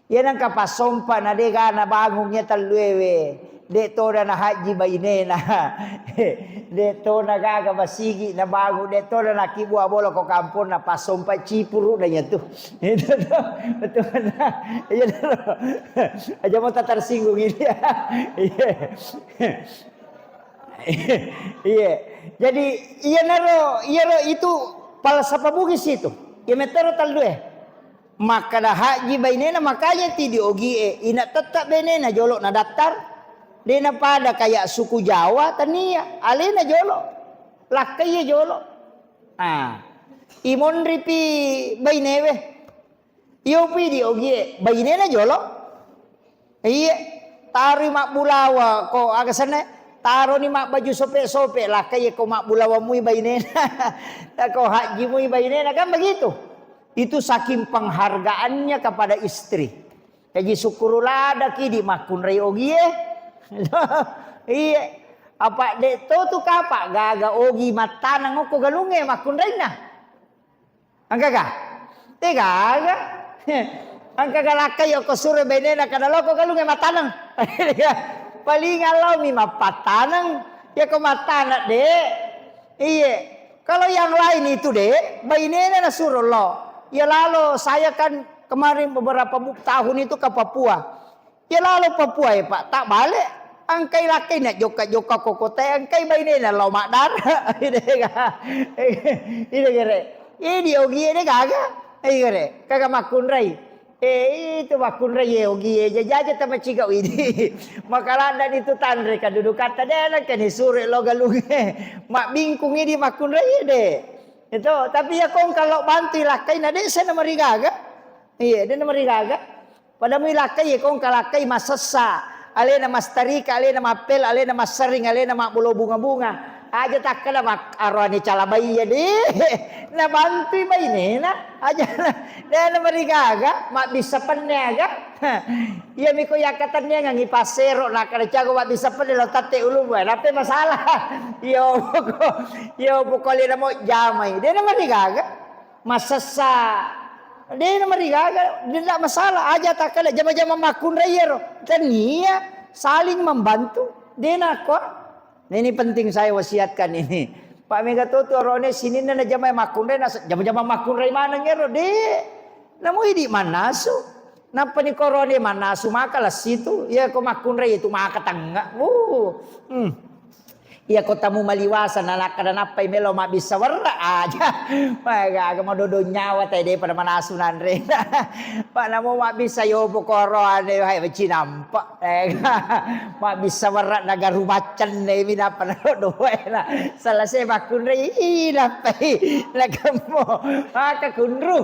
Iya nengka passompa na de ga nabangung iya telluewe, de tona na haji bainena. De tona gaga masigi nabangung, de tona na ki bua bola ko kamponna, passompa cipuru na iya tu. Itu tu. Betul na. Iya tu. Aja mau tak tersinggung ini. Iya. Iya. Jadi, iyanaro, iyaro itu falsafah Bugis itu. Iya metero tellue. Makkada haji bainena, makanya ti di ogi e, ina tetta bainena jolo na daftar. Dena pada kayak suku Jawa, tania, alena jolo. Lakkai jolo. Ah. Imonripi bainewe. Iyopi di ogie, bainena jolo. Iye, taroi mabbulawa ko aga senna, taroni mabbaju sope-sope, lakkai ko mabbulawa mui bainena. Ko haji mui bainena, kan begitu. Itu saking penghargaannya kepada istri. Jadi syukuru ladaki di makkunrai ogie. Iye, apa de to tu kapa gaga ogi mattaneng okko galunge makkunrainna. Engkaga? Degaga. Engkaga lakkai okko suro bainena kada loko galungnge mattaneng. Paling allomi mappattaneng. Iya ko mattaneng, Dek. Iye. Kalau yang lain itu, Dek, bainena nasuro lo. Ya lalo, saya kan kemarin beberapa bu-, tahun itu ke Papua. Iya lalo Papua e, Pak, tak bale. Engkai lakkai na jokka-jokka ko kotae, engkai bainena lao maddara. Ide ga. Ide gere. Idi ogie de gaga. Ide gere. Kaga makkunrai. Eh, itu makkunrai e ogie, jajaja tamaciga widi. Makaladda ni tu tanre kadudukatta de nengka ni sure lo galungnge. Mabbingkung idi makkunrai de. Itu, tapi iya kong kalau bantu lakkai na de sana marigaga. Iya, de na marigaga. Pada mui lakkai, ko engka lakkai massessa, alena mastarika, alena mappel, alena masserring, alena mabbulo bunga-bunga. Aja takkeda mak-, aroane calabai iya de. Nabantui bainena. Aja na, de na marigaga, mabbissa penne aga. Iya miko yakkatenniangengi passero, nakkeda cago mabbissa penne lo tatte ulu, eh, nappe masalah. Iyo poko, iyo poko alena mo jamai. De na marigaga. Massessa. De na marigaga, de na masalah. Aja takkeda jama-jama makkunrai ero. Tania, saling membantu. De nakko. Nah, ini penting saya wasiatkan ini. Pak mega to tu orone sininna na jama makkunrai, na jama-jama makkunrai maneng ero. De. Namu idi mannasu. Nappa ni korone mannasu maka lessitu. Iya ko makkunrai itu maka tengnga. Uh. Hmm. Iya ko tamu maliwasa na nakkeda nappai melo mabbissa werra aja. Wah, gaga madodo nyawa tai de pada manasu nanre. Pak namo mabbissa yopo koro ane, hai, cinampa. Eh, mabbissa werra na garu maccenne mi nappa na doe na. Selesai makkunrai, ih, nappai. Na kemmo. Maka kunru.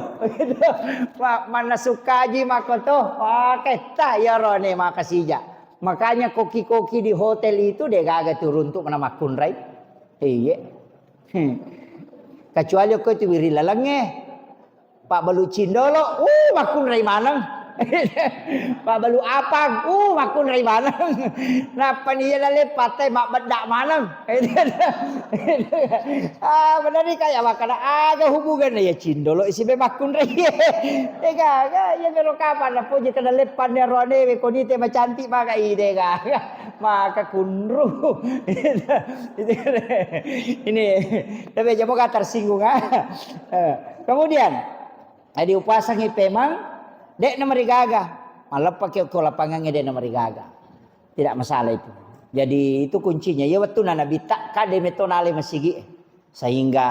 Ma-, mannasu kaji makoto. Maka etta iyaro ne makasija. Makanya koki-koki di hotel itu de gaga tu runtuk mana makkunrai. Iye. Hmm. Kecuali ko itu wiri lalengnge. Pak balu cindolo, uh, makkunrai maneng. Pak balu apang, uh, makkunrai maneng. Nappa ni iya laleppa te mabbedda maneng. Ah, bener ni kaya makkeda aga hubungan ya cindolo isi be makkunrai. Eh, gaga, iya melo kapan na poji kada leppan ya roane we konite macantik maka ide gaga. Maka kunru. Ini, tapi aja moga tersinggung, ah. Eh, kemudian, tadi upasangi pemang, de na marigaga. Maleppaki ko lapangangnge de na marigaga. Tidak masalah itu. Jadi itu kuncinya. Iya wettunna Nabitta, kade metto nale masigi. Sehingga,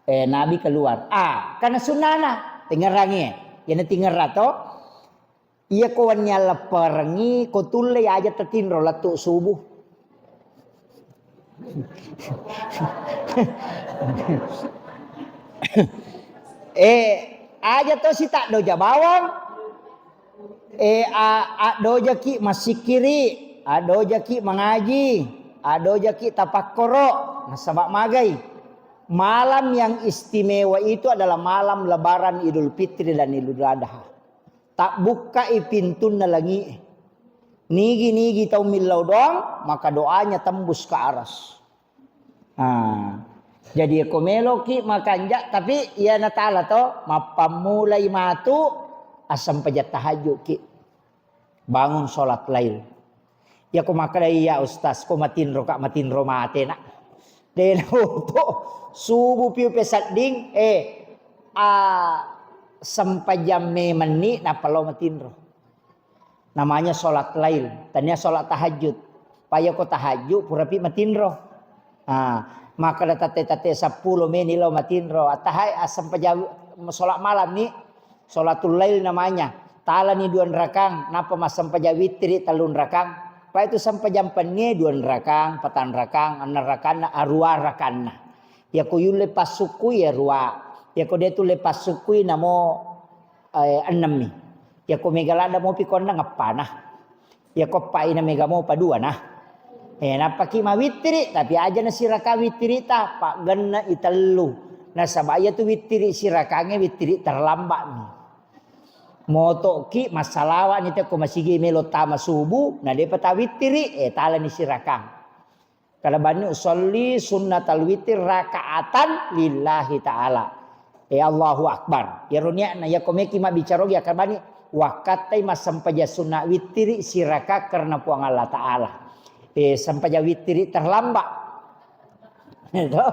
eh, Nabi keluar. Ah, karena sunnana. Tingerangi. Iya na tingerang to. Iya ko wenni allepperengngi, ko tulle aja tatinro lettu subuh. Eh, aja to si taddoja bawang. Eh, a-, addojaki massikiri, addojaki mangaji, addojaki tapakkoro, nasaba magai. Malam yang istimewa itu adalah malam Lebaran, Idul Fitri dan Idul Adha. Tabbukkai pintunna langi'e. Nigi-nigi tau millau doang, maka doanya tembus ke aras. Ah. Jadi ko meloki makanja, tapi iya natala to, mappammulai matu assempajang tahajudki. Bangun sholat lail. Iya ko makkeda, "Iya Ustaz, ko matinro ka, matinro mate nak." Dena oto subuh piu pesedding, eh, a, sempajang memenni nappa lao matinro. Namanya sholat lail, tania sholat tahajud. Paya ko tahajud, purapi matinro. Ah, makkeda tatte-tatte seppulo meni lao matinro. Atahai asempajang sholat malam ni, sholatul lail namanya. Talani dua rakang, nappa massempajang wittiri tellung rakang. Paya tu sempajang pennie dua rakang, patang rakang, enneng rakanna, arua rakanna. Yako yulle passukkui ya rua. Yako de tulle passukkui namo, eh, ennemmi. Yako mega ladda mopi ko enneng eppana. Yako eppai na mega mopa dua na. Eh, nappaki mawittiri, tapi aja na siraka wittiri ta, paggenna i tellu. Nasaba iya tu wittiri sirakange wittiri terlambat mi. Motoki massalawa ni te ko masigi melo tama subuh, na depa tawittiri, eh, talani sirakang. Kada bani usolli sunnatal witir rakaatan lillahi ta'ala. Eh, Allahu Akbar. Yaro niatna, yako meki mabbicara ogi, kada bani wakkattai massempajang sunna wittiri siraka karena Puang Allah Ta'ala. Eh, sempajang wittiri terlambat. Itu.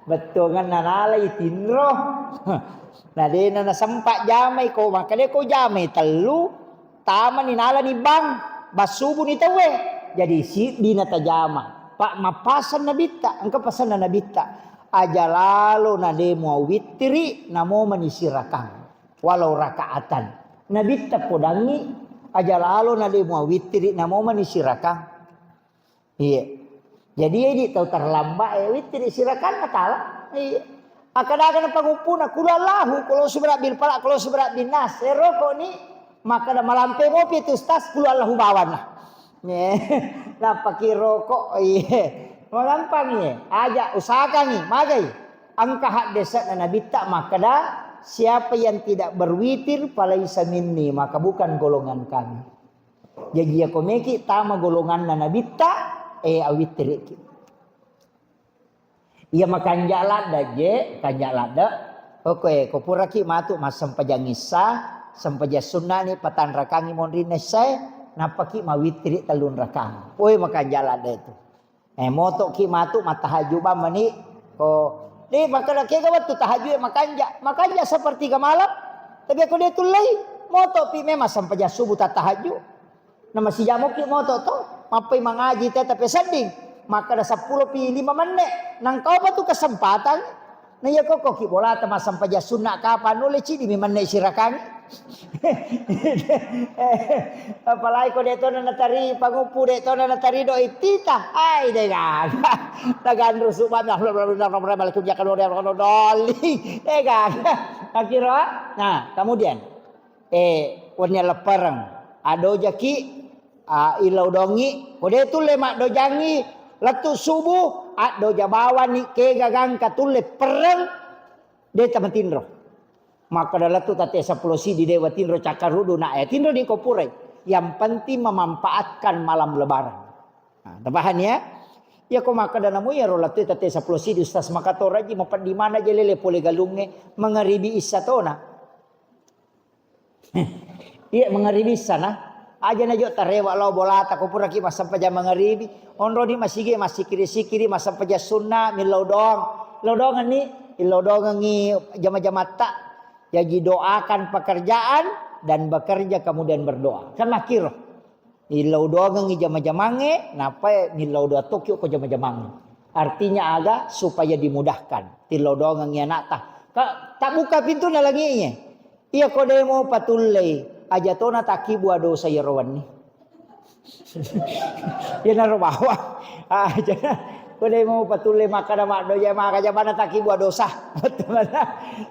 Bettuanganna nalai tinro. Nah, dena nasempa jamai ko, maka de ko jamai tellu, tamani nalani bang, bassubuni tauwe. Jadi siddi natajama. Pak, mappasan nabitta, engka pasanna nabitta. Aja lalo na de mua wittiri, namo mani sirakang. Walau rakaatan. Nabitta podangi, aja lalo na de mua wittiri, namo mani sirakang. Iya. Jadi, idi tau terlambat, eh, wittiri sirakanna tala. Iya. Akkadaga na panguppuna, kulu Allahu, kulo subra bil falaq, kulo subra bin nas. Eh, rokok ni, makkada malampe mopi tu Ustaz, kulu Allahu bawanna. Nih, nappaki rokok, iya. Magampang iya. Aja usahakangi, magai. Engka haddese'na nabitta makkada, siapa yang tidak berwitir, falaisa minni, maka bukan golongan kami. Jaji, yako meki tama golonganna nabitta, eh, awittiriki. Iya makanja ladda je, kanja ladda. Oke, ko puraki matu massempajang issa, sempajang sunnani patanrakangi monrinna issae, nappaki mawittiri tellung rakang. Oe makanja ladda itu. Eh, motoki matu mattahajud bang mani. Ko, de, makkeda kega wettu tahajud e makanja. Makanja sepertiga malam. Tapi ko de tullei, motopi memang sempajang subuh tattahajud. Na masijamoki moto to, mappai mangaji teta pesedding. Makkeda seppulo pi lima menne. Nangkapa tu kesempatan? Na iya kokko ki bolata massempajang sunna kapang nulle cidi mi menne sirakang. Apalagi ko de tona natari panguppu, de tona natari do ittita. Ai de gaga. Taganru subang dolling. De gaga. Akhirnya, nah, kemudian, eh, wenni leppereng. Adojaki, ah, illau dongi. Ko de tulle maddojangi lettu subuh, addoja bawani kega gangka tulle perreng, de tamatinro. Makkeda lettu tatte seppulo sidi dewa tinro cakkarudu na, eh, tinro di ko purai. Yang penting memanfaatkan malam lebaran. Nah, tapahani ya? Iya ko makkeda namu iyaro lettu tatte seppulo sidi Ustaz makatora ji mapeddi mana je lele pole galungnge mangaribi issa tona. Iya, mangaribi sana. Aja na jo tarewa lao bolata, ko puraki massempajang mangaribi. Onroni masigi, massikiri-sikiri, massempajang sunna, millau doang. Illau doangenni, illau doangengi jama-jamatta. Jadi doakan pekerjaan dan bekerja kemudian berdoa. Kan makkiro. Illau doangengi jama-jamangnge, nappa millau doa tokki ko jama-jamangnge. Artinya aga? Supaya dimudahkan. Tillau doangengi anakta. Ka, tak buka pintu na langi'e. Iya ko de mopa tullei, aja tona takkibua dosa iyaro wenni. Iyanaro bawang. Aja. Ko de' mupatulle makkeda maddoja, maka jabana takibu dosa.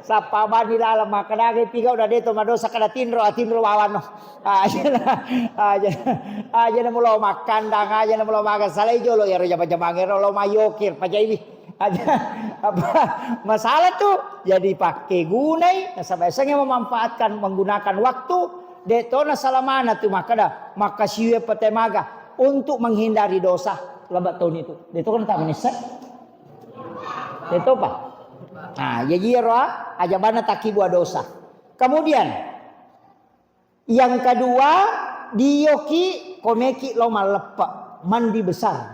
Sappa bani laleng makkeda, aga pigau na de' to madosa, kada tinro, atinro bawano. Ajana, ajana, ajana mulo makkandang, ajana mulo maga salai jolo iyaro jama-jamang ero lo mayokir, pajaiwi. Aja, apa, masalah tu jadi pakai gunai, nasaba esengnge memanfaatkan, menggunakan waktu, de' to nasalamana tu makkeda, makkasiwe pete maga untuk menghindari dosa. Laba toni tu. De' to kan tama nisse. De' to pa. Nah, jadi ero aja bana takibu dosa. Kemudian yang kedua, dioki komeki lo malleppe, mandi besar.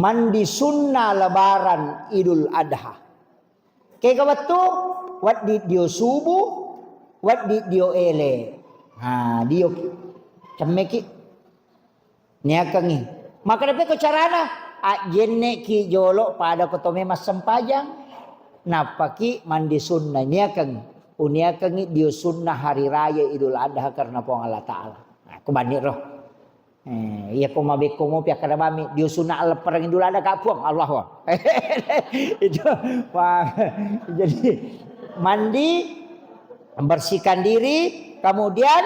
Mandi sunnah lebaran Idul Adha. Kega wettu, weddi dio subuh, weddi dio ele. Ha, dioki. Cemmeki. Niakengi. Makkeda pekko carana, ajjenneki jolo pada ko tome massempajang. Nappaki mandi sunnah niakengi. Uniakengi dio sunnah hari raya Idul Adha karena Puang Allah Ta'ala. Nah, ko bani ro. Eh, iya ko mabekko mopi akkeda bami, dio sunna alleppereng Idul Adha ka Puang, Allahu Akbar. Itu, wah, jadi mandi, bersihkan diri, kemudian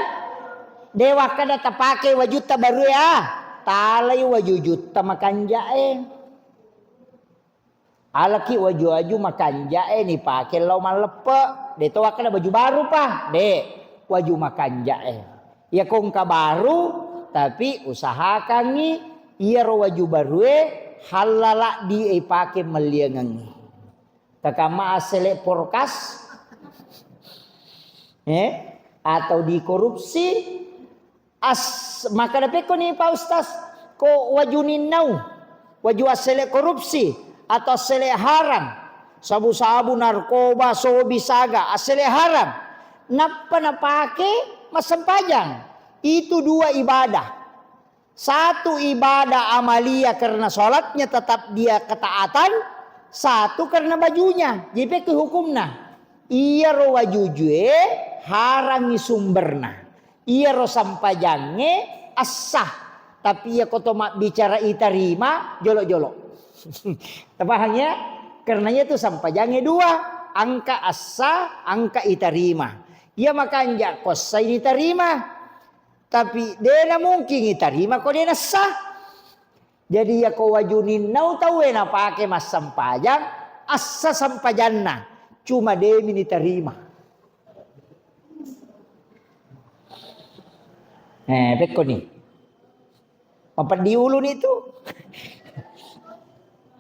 de' wakkeda tapake wajutta baru ya, talai waju jutta makanja'e. Alaki waju-waju makanja'e nipake lao malleppe. De' to wakkeda baju baru pa. De'. Waju makanja'e. Iya ko engka baru, tapi usahakangngi iyaro waju barue hallala di ipake melliangengngi. Takamma assele porkas, eh, atau dikorupsi, As-, makkeda pekko ni Pak Ustaz, ko waju ninnau, waju assele korupsi atau assele haram, sabu-sabu, narkoba, sobi, saga, assele haram. Nappa napake massempajang. Itu dua ibadah. Satu ibadah amalia karena sholatnya tetap dia ketaatan, satu karena bajunya. Jadi pekko hukumna. Iyaro wajujue harangi sumberna. Iyaro sampajangnge assah, tapi iya ko to mabbicara itarima jolo-jolo. Tapahang ya? Karena iya tu sampajangnge dua, angka assah, angka itarima. Iya makanja ko assai nitarima, tapi dena mungkin itarima ko dena sah. Jadi iya ko waju ninnau tauwe napake massempajang, assah sampajanna, cuma demi nitarima. Eh, pekko ni. Mapeddi uluni tu.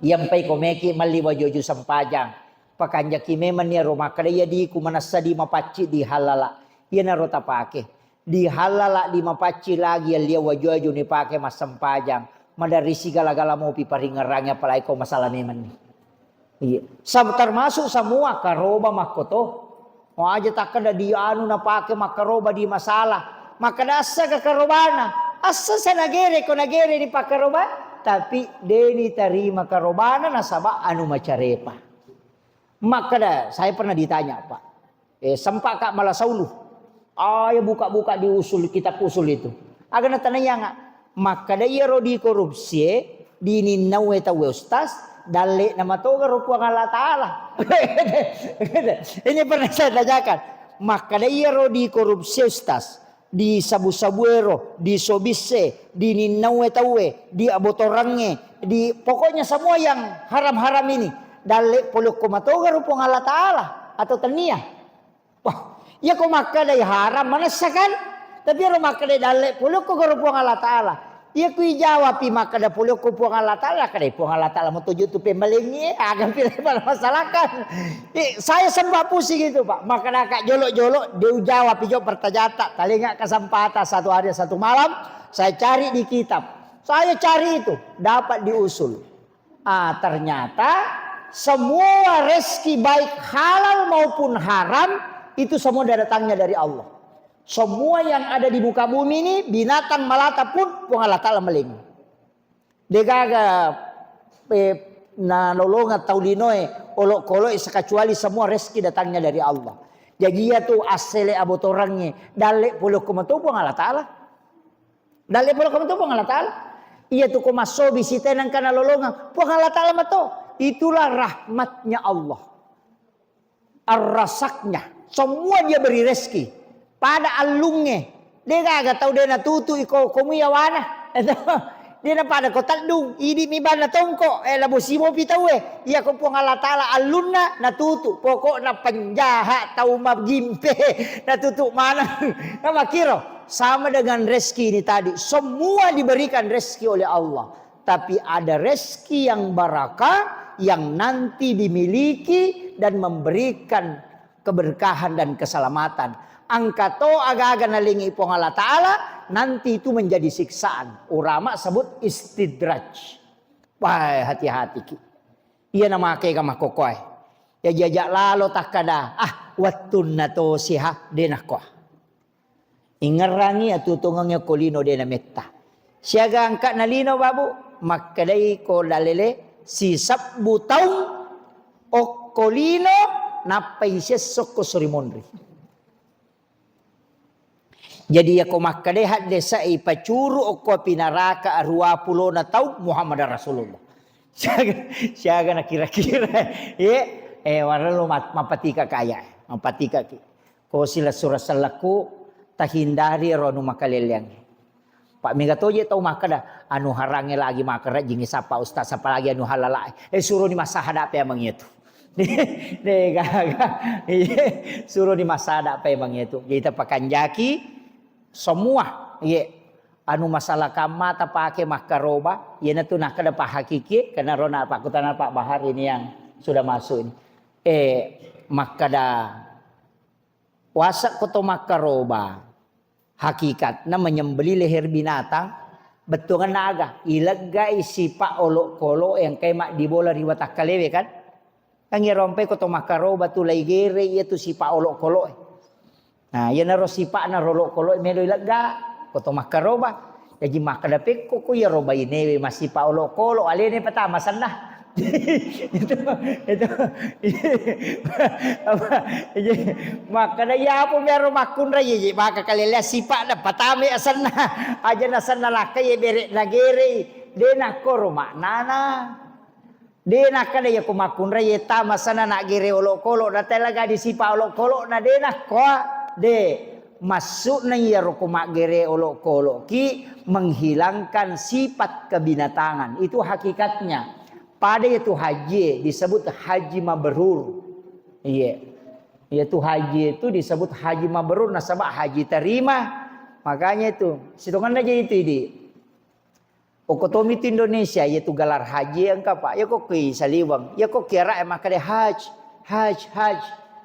Iyampai ko meki melli waju-waju sempajang. Pakanjaki memang ni aro makkeda iya diku manessa di mapacci di halala. Iyanaro tapake. Di halala di mapacci lagi yallia waju-waju nipake massempajang. Maderri sigala-gala mopi paringerrangi apalagi ko masalah memang ni. Iya. Sam-, termasuk semua karoba makkoto. Mau aja takkeda di anu napake makkaroba di masalah. Makkeda assa ke karobana. Assa sa nagere ko nagere ni pakkaroba. Tapi deni tarima karobana nasaba anu macarepa. Makkeda, saya pernah ditanya, Pak. Eh, sempat ka malasaulu. Ah, ya buka-buka di usul, kitab usul itu. Aga natanaianga, makkeda iyaro dikorupsie, dininnaue tauwe ustaz, dalle namatoga ro Puang Allah Ta'ala. Ini pernah saya tanyakan. Makkeda iyaro dikorupsie ustaz, di sabu-sabuero, di sobisse, di ninnaue tauwe, di abotorangnge, di pokoknya semua yang haram-haram ini, dalle polokko matoga ro Puang Allah Ta'ala atau tania? Wah, iya ko makkedai haram manessa kan? Tapi ero makkedai dalle polokko garo Puang Allah Ta'ala. Iya ku ijawapi makkeda polokko Puang Allah Ta'ala, kedai Puang Allah Ta'ala mau tuju tu pembalengi, aga pile masalahkan. Eh, saya sempat pusing itu, Pak. Makkeda ka jolo-jolo, de ujawapi jo pertanyaan, talenga kesempatan satu hari satu malam, saya cari di kitab. Saya cari itu, dapat di usul. Ah, ternyata semua rezeki baik halal maupun haram itu semua datangnya dari Allah. Semua yang ada di muka bumi ini, binatang melata pun Puang Allah Ta'ala meleng. Degaga, eh, nanolongang tau linoe, olok-kolok, sekacuali semua rezeki datangnya dari Allah. Jadi iya tu assele abotorangnge, dalle polokko matu Puang Allah Ta'ala. Dalle polokko matu Puang Allah Ta'ala. Iya tu ko massobi sitenang kana lolongeng. Puang Allah Ta'ala mato. Itulah rahmatnya Allah. Ar-Razaknya. Semua dia beri rezeki. Pada allungnge. De gaga tau de natutu iko komu yawana. Dia na pada ko teddung. Idi mi banna tongko. Eh, labo sibo pi tau eh. Iya ko Puang Allah Ta'ala allunna natutu. Pokokna penjahat tau magimpe. Natutu maneng. Nah, makiro. Sama dengan rezeki ini tadi. Semua diberikan rezeki oleh Allah. Tapi ada rezeki yang barakah yang nanti dimiliki dan memberikan keberkahan dan keselamatan. Engka to aga-aga nalengi Puang Allah Ta'ala, nanti itu menjadi siksaan. Urama sebut istidraj. Wah, hati-hati ki. Iya namake ga makkokoe. Ya jajak lalo takkada, ah, wattunna to siha, denakkoa. Ingerrangi atuo-tuongengnge okko lino de nametta. Siaga engka nalino, Babu, makkedai ko dalele, sisebbu taung okko lino, nappai siesso ko sori monri. Jadi, yako makkedai haddese'i pacuru okko api naraka aruwa pulona taung Muhammad Rasulullah. Siaga, siaga nakira-kira. Ye, eh, warallo mat-, mapatika kaya, mapatika ki. Ko silessureng sellekku, tahindari ero anu makaleleangnge. Pa mega toje tau makkeda, anu harangnge lagi makerejjingngi sappa ustaz, apalagi anu halalae. Eh, suroni massahada pe amang iyatu. De gaga. Iye, suroni massahada pe amang iyatu. Jadi tapakanjaki semua, iye, anu masalah kamma tapake makkaroba, iyanatu nakkeda Pak Hakiki, karena rona pakkutana Pak Bahar ini yang sudah masuk ini. Eh, makkeda Wasek ko to makkaroba, hakikatna menyembelih leher binatang, bettuangenna aga? Ileggai sipa olokolo engkae maddibola ri watakkalewe kan? Kan iyaro ampai ko to makkaroba tu laigerei iyatu sipa olokoloe. Nah, iyanaro sipa'na ro olokoloe melo ilegga ko to makkaroba. Jaji makkeda pekko ko iyaro bainewe masipa olokolo, alena patama senna. Itu, itu, apa, jadi, makkeda iya apa biaro makkunrai, jadi maka kalelea sipa'na patama asenna. Aja nasenna lakkai bere nagerei, de nakkoro maknana. De nakkeda iya ko makkunrai tama asenna naggere olokolo, na tela gadi sipa olokolo, na de nakkoa, de. Maksudna iyaro ko maggere olokoloki menghilangkan sifat kebinatangan. Itu hakikatnya. Pada itu haji disebut haji mabrur. Iya. Itu haji itu disebut haji mabrur nasaba haji terima. Makanya itu, sitongenna aja itu idi. Okko tomi tu Indonesia, iyatu gelar haji engka, Pak. Iyako ki saliweng, iyako ki araq e makkeda haj, haj, haj.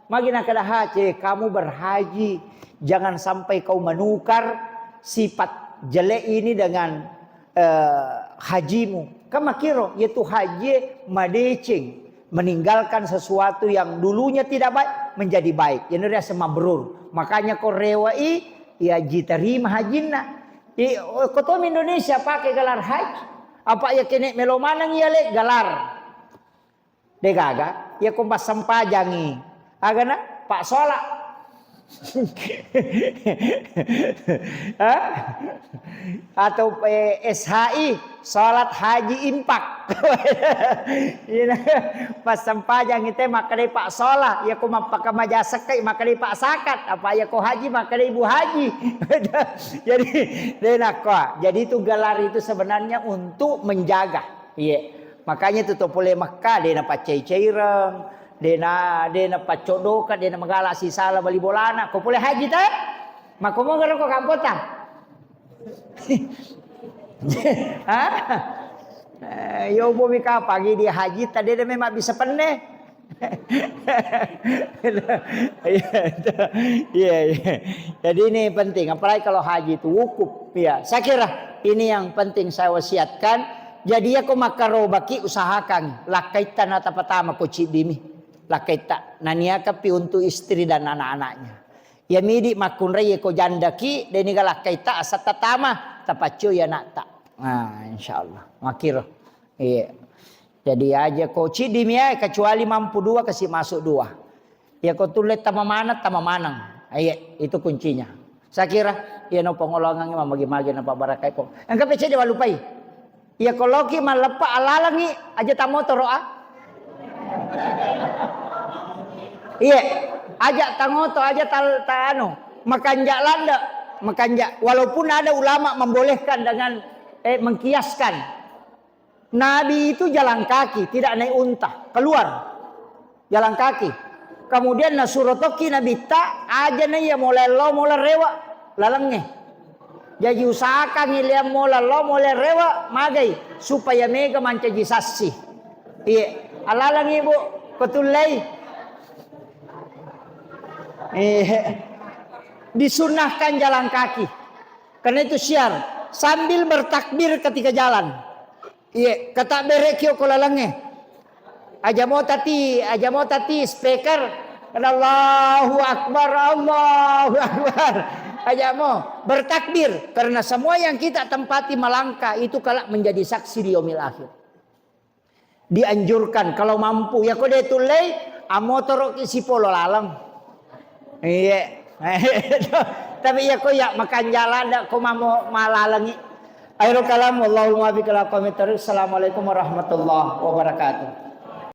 Magi nakkeda haj, eh, kamu berhaji. Jangan sampai kau menukar sifat jelek ini dengan, eh, hajimu. Kan makkiro, iyatu haji madeceng, meninggalkan sesuatu yang dulunya tidak baik menjadi baik. Iyana riaseng mabrur. Makanya ko rewai, iya jiterima hajinna. I, ko tomi Indonesia pake gelar haji. Apa iya kene melo maneng iya le gelar. De gaga, iya ko passempajangi. Agana? Pak Sola. Hah? Atau, eh, S H I, salat haji impak. Ina, passempajangi te makkedai Pak Sola, iya ko mappakamaja sekkai makkedai Pak Sakat, apa iya ko haji makkedai Ibu Haji. Jadi, de nakkoa. Jadi itu gelar itu sebenarnya untuk menjaga. Iya. Makanya itu to pole Mekka, de napaccai-caireng, de na, de napaccoddoka, de namagala sisala bali bolana. Ko pole haji te? Makko monga ro ko kampota. Hah? Eh, yo bomi kapang idi haji ta de memang bisa penne. Iya, itu. Iya, iya. Jadi ini penting, apalagi kalau haji itu wukuf, ya. Saya kira ini yang penting saya wasiatkan. Jadi iya ko makkarobaki usahakan lakkaitta na tapatama ko ciddimi. Lakkaitta. Naniakapi untuk istri dan anak-anaknya. Iya midi makkunrai ko jandaki, deni ga lakkaitta asal tatama, tapaccio iya anakta. Nah, insyaallah. Makiro. Iya. Jadi aja ko ciddi mi ae, kecuali mampu dua, kasi masuk dua. Iya ko tulle tama maneng, tama maneng. Iya, itu kuncinya. Saya kira, iya no pengolongan mamagi-magi na pabarakai pong. Engka pecede walupai. Iya, ko loki malleppa alalangi, aja tamotoro, ah. Iya, aja tangoto, aja tal-, ta-, anu, makanja landa, makanja. Walaupun ada ulama membolehkan dengan, eh, mengkiaskan. Nabi itu jalan kaki, tidak naik unta, keluar. Jalan kaki. Kemudian nasuro tokki Nabitta, aja na iya mola lo, mola rewa, lalengnge. Jaji usahakan ilian mola lo, mola rewa, magai, supaya mega mancaji sassi. Iya, alalang ibu, ketullei. Iya. Disunnahkan jalan kaki. Karena itu syiar, sambil bertakbir ketika jalan. Iya, kata bere kio ko lalengnge. Aja mo tati, aja mo tati speaker. Allahu Akbar, Allahu Akbar. Aja mo bertakbir, karena semua yang kita tempati melangkah itu kelak menjadi saksi di yaumil akhir. Dianjurkan kalau mampu, ya ko de tullei, amotoroki sipolo laleng. Iya. Tapi ya ko ya makanja landa ko mamo malalengi. Akhirul kalam, wallahul muwaffiq ila aqwamit thariq. Assalamualaikum warahmatullahi wabarakatuh.